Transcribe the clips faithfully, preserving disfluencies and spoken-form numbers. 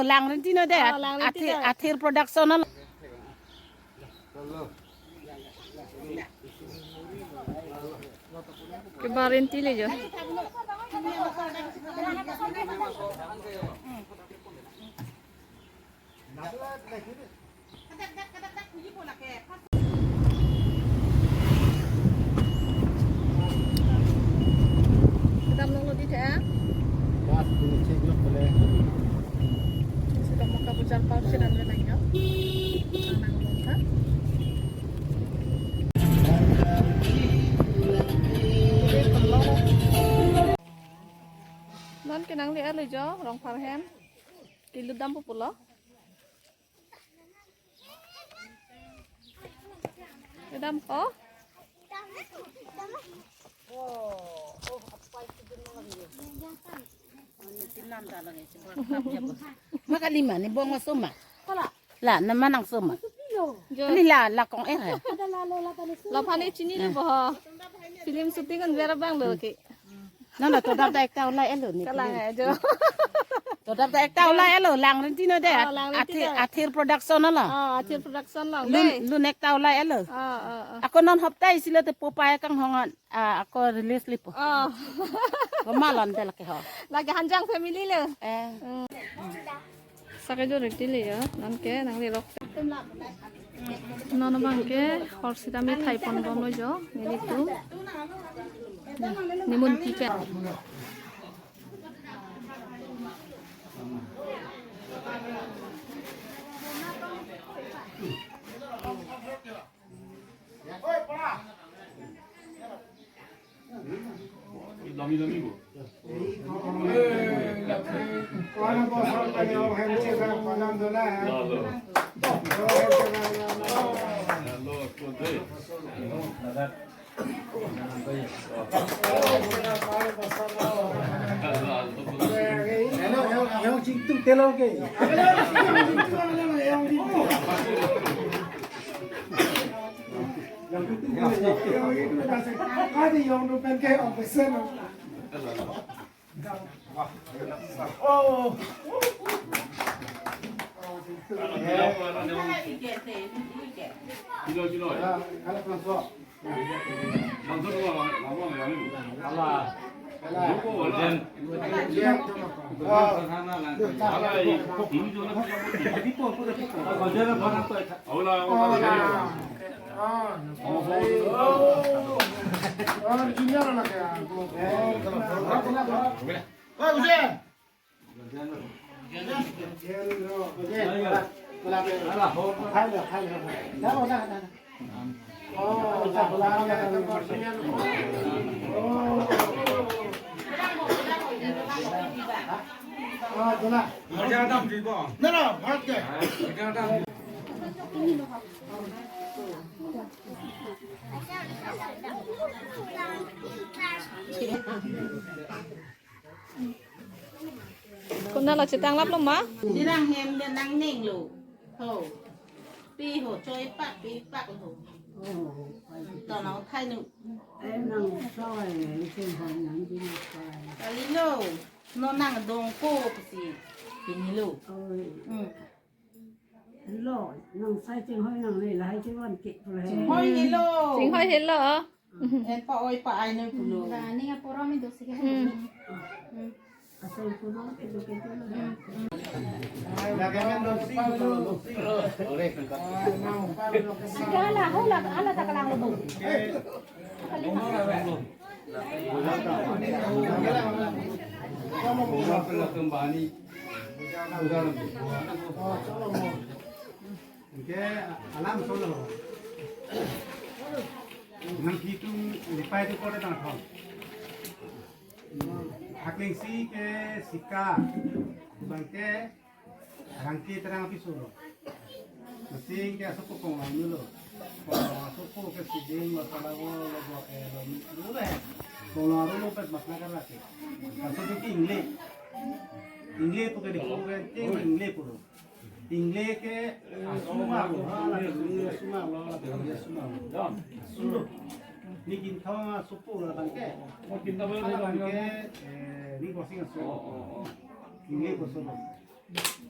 Langrinti no de. Oh, Langrinti Athir, de. Athir Production alo. Kebarinti le jo. Kedam nong lo di the. Gas dun chek lo pole. Sudah mau kabujar pau sinan le nang yo. Nang nong ha. Non ke nang le ale jo, Rongphar hem. Kilu dampo pulo. Kedampo. Makalima ni bong soma. La, nama nang soma. Jo. Ni la, la kong eh. Laphan ne chini lo bo. Film shooting kan vera bang lo ke. Nana to dap da ekta ulai elo ni. Kalang eh jo. To dap da ekta ulai elo, Langrinti no de. Oh, Langrinti Athir, de. Athir Production alo. Oh, Athir Production lang Lun, de. Lun ekta ulai elo. Oh, oh, oh. Ako non hopta isi lo te popai kanghongan. Ah, ako release lipo. Oh. Komalon de lake ho. Lake Hanjang family lo. Eh. Hmm. Sake jo riti le jo, non ke nang le rok. Non abang ke hor sitame thai pon bom lo jo, nelitum. Nimun ti pen. Konat lo chetang lap lo ma? Sirang hem de nang ning lo. Ho. Pi ho choi pak pi pak ho. To nang thai nu. Eh, nang choi, sing ho nang di nang choi. Kali lo. No nang dong ko pisi. Pini lo. Oi. Hmm. Lo, nang sai chinghoi nang le, lahai chevan ke pule. Chinghoi helo. Chinghoi helo. En pa-oi pa-ai noi pulo. Ba, ni aporo mi dosi ke. Hmm. Asai pulo, kedo kedo lo. Hala, hala, hala tak lang lo. Anke alam solo. Nang hitung lipai tu kore tang thong. Haklingsi ke sika, bangke rangke terang api solo. Masing ke asopo kong lang dulu. Kong lang asopo ke siding lo, salawo lo, bo e lo, mi lo le. Kong lang aru lo pet mas nagar lagi. Asopo ke ingle. Ingle pu ke di pu ke ting ingle pu lo. Ingle ke asuma lo, ha, la ingle asuma lo, la ingle asuma lo. Sulo. Ni Kinthong asopo lo bangke. Kinthong lo bangke, eh, ni Borsing asopo. Ingle ko solo.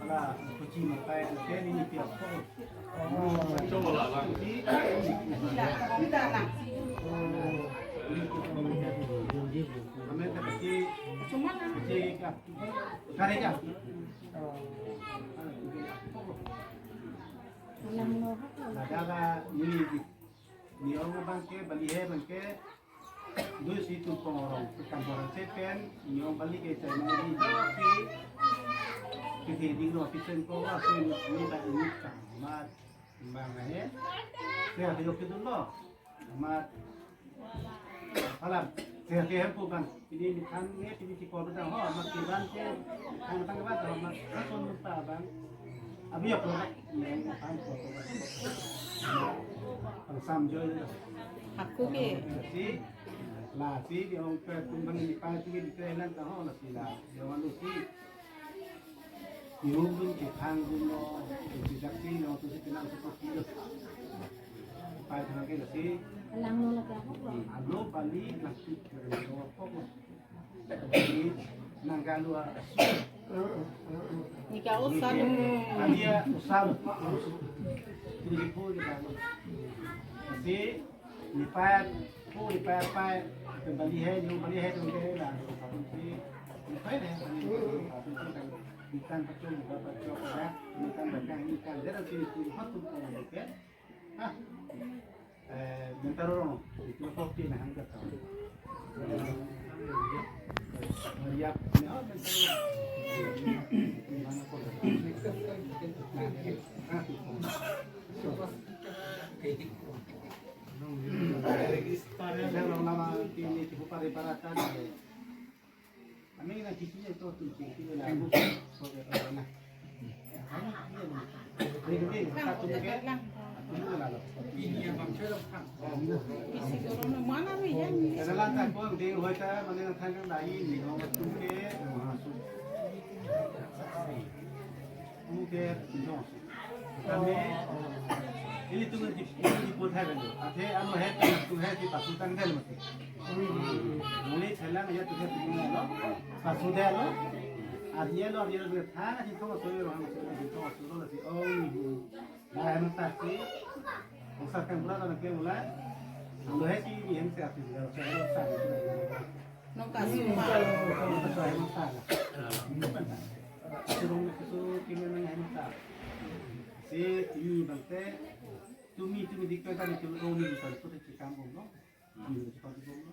Ala kuchi makai ke ni ni piak ko. Amen ta kuchi kuchi ka kare ka. Adalah ni ni orang bangke bali he bangke. Dui si tu pong orang, tu kam orang sepen, nyong bali ke chai na ni dok si. Kiti ding lo, kiti ko wa si ni ni ta ni kam mat bang he. Saya dia ke dulu lo. Mat. Alam, saya ke hempu bang. Ini ni kan ni, ini si kor bang ho, mat kiban ke, kan bang bang ho, mat kan lupa bang. Abi ya ko, yang kan ko. Ang sam jo. Aku ke. Si, la si di ong pe tum bang ni pa si di ke lan ta ho la si la. Di ong lu si. Yung dun ke phang dun lo, di dak si lo, tu si pinang tu si lo. Pa thang ke la si. Alang lo la ke apa lo? Alo bali nasi ke lo ko. Bali nang galu a. Nika usal. Bali a usal. Tu si pu di galu. Si Ni pa, pu ni pa pa, ke bali he, ni bali he, tu ke la, tu si, ni pa he, ni pa he, ni kan pacul, ni pa pacul, ya, ni kan bakang, ni kan, dia tu si, tu hot tu ko ke. Ah. Eh, bentar orang, itu kopi na hang kata. Ya, ni oh, bentar orang. Mana ko? Ah. Saya orang lama ini cukup pare paratan. Kami nak kisi itu tu kisi lagu. Sorry, orang nak. Ini, ini, satu ke. Ini lalu. Isi orang mana ni ya? Kenalan tak pun ding hoita mana nak tangkang dai ni orang tu ke. Masuk. Mungkin, no. Kami, ini tu di, di pun hai kan. Athe ano hai kan tu hai di pasu tanggal mati. Muli selang ya tu hai tu lo. Pasu dah lo. Arya lo, arya lo, thang di thong so lo, thang so lo, di thong so lo, si, oh, ni hu. Dah, emang tak si. Usah kan pula, kan ke mulai. Ando hai si, ni hem se ati, dah, saya lo, saya lo. Nung kasu ma. Nung kasu, emang tak. Suruh ni kasu, kini nang emang tak. Si, ini bangte, tumi, tumi di kota ni, tumi, oh, ni, bukan, kota Cikambung, no? Ini, bukan, Cikambung, no?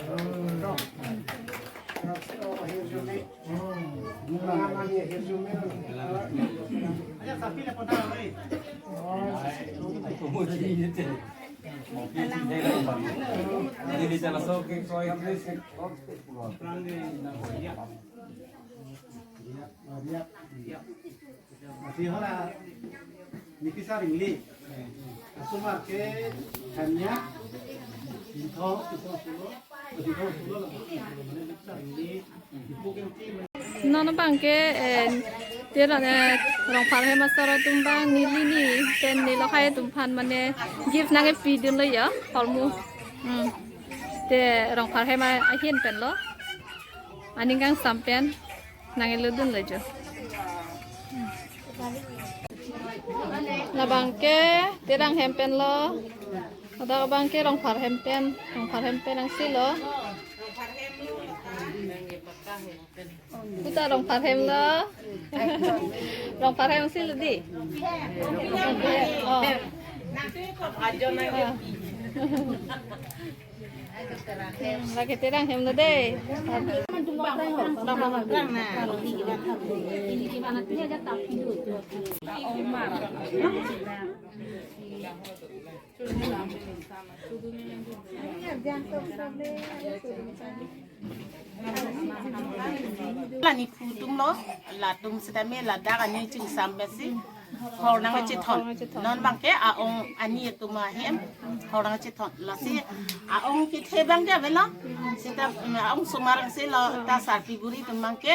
Masi hala nipisa ringli. Asomar ke hanya. Pinthong, pinthong sulo. Pinthong sulo la. Mane nipisa ringli. Ipu kenti. Non abang ke, eh, teron, eh, Rongphar hem asor atum abang neli ni pen neli lahai atum aphan mane gift nangkepi dunlo ya, hormu. Hmm. Te Rongphar hem a-, ahin pen lo. Aning kangsam pen nangkelo dunlo jo. Labang ke Terang hem pen lo. Ladak abang ke Rongphar hem pen, Rongphar hem pen angsi lo. Kuta Rongphar hem lo. Rongphar hem angsi lo di. Oh. Lake Terang hem lo dei. La nipu atum lo, latum sitame ladak ani chingsam pensi hor nangkachethon. Hor nangkachethon. Non abang ke aong ani atum ahem hor nangkachethon. Lasi aong kethe abang ke avelo. Sita, mm, aong osomar angsi lo, ta sarpi buri atum abang ke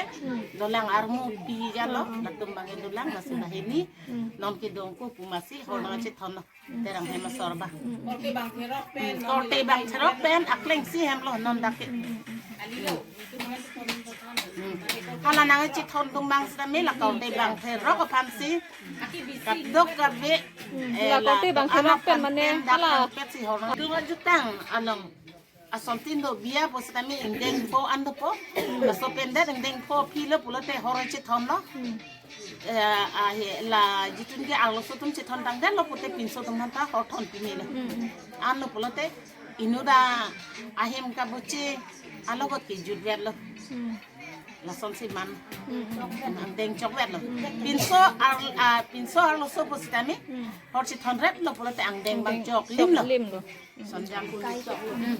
dolang armu pi jalo, latum abang ke dolang, lasi lahei ni non kedong ko pu masi hor nangkachethon lo. Terang hem asor abang. Korte bang therok pen, korte bang therok pen akleng si hem lo non dak ke. Hmm. Hala nangchethon atum abang sitame la korte bang therok aphan si kadokave, eh, la korte bang therok pen mane dak hala pet si hor. Atum ajutang along. Asontin do biya pu sitame ingdeng pho an dopo. Laso pen det ingdeng pho philo pulote hor chethon lo. Hmm. Eh, ahe la jitun ke arloso atum chethon tangdet lo pute pinso atum aphanta hor thon pini lo. Hmm, hmm. Anlo pulote inut ahem kabuche alogot kejut vet lo. Hmm. Lasonsi man. Hmm, hmm. Angdeng chokvet lo. Pinso ar, ah, pinso arloso pu sitame hor chethon ret lo pulote angdeng abang chok lim lo. Lim lo. Sonjang kulit chok. Hmm.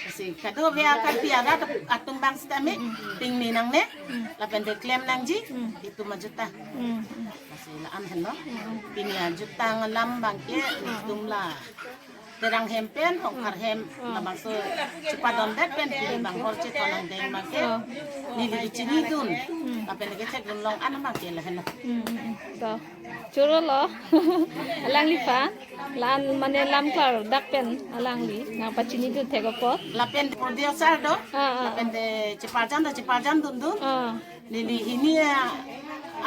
Lasi kadokave akan pi arat atum abang sitame pini nangne, lapen de klem nangji, itum ajutang. Hmm. Lasi la-an henlo. Pini ajutang alam abang ke itum la Terang hem pen, Rongphar hem, labangso chepadon det pen, pini abang hor chethon angdeng abang ke neli kechinidun. Lapen kethekdun long an abang ke lahenlo. Hmm, hmm, hmm. To. Choro lo. Alangliphan. La-an mane lam klardak pen alangli nangpachinidun thek apot. Lapen producer do. Ah, ah, lapen ah. De cheparjan do, cheparjan dundun. Ah. Neli hini, ah,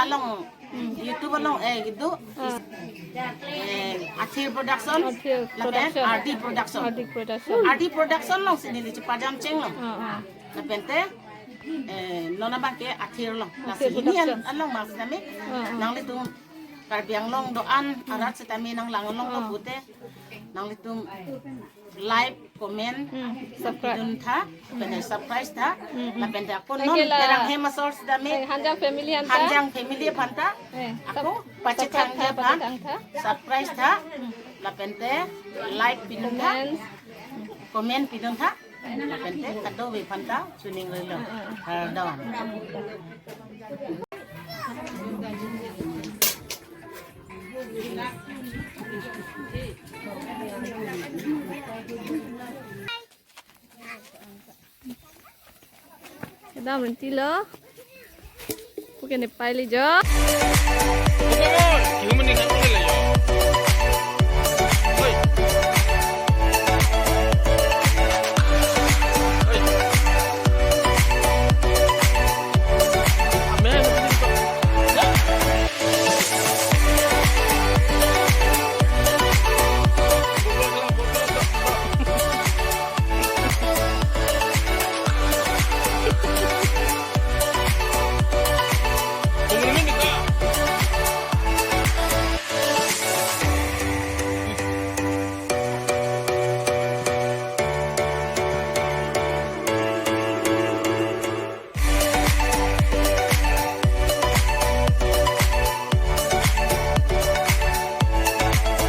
along, hmm, YouTube along, eh, gitu. Ah. Eh, Athir Production. Athir lapen Production. R D Production. R D Production. R D Production alongsi neli cheparjan chenglo. Ah, ah. Lapen te, eh, non abang ke Athir lo. Athir Production. Lasi hini an along mas kami. Ah, ah. Nanglitum Karbi Anglong do-an arat sitame nanglang along lo pute nanglitum like, comment, hmm, subscribe. Pidun tha, lapen subscribe tha, hmm, hmm, lapen te ako non Terang hem asor sitame, eh, Hanjang family aphanta, Hanjang family aphanta, eh, ako sub-, pachethang subscribe tha, aphan, pachethang tha. Subscribe tha, hmm, lapen te like pidun tha, comment, comment pidun tha. Lapen te kadokave aphanta chuning relo. Kardom. Kedam rinti lo. Puke ne paili jo.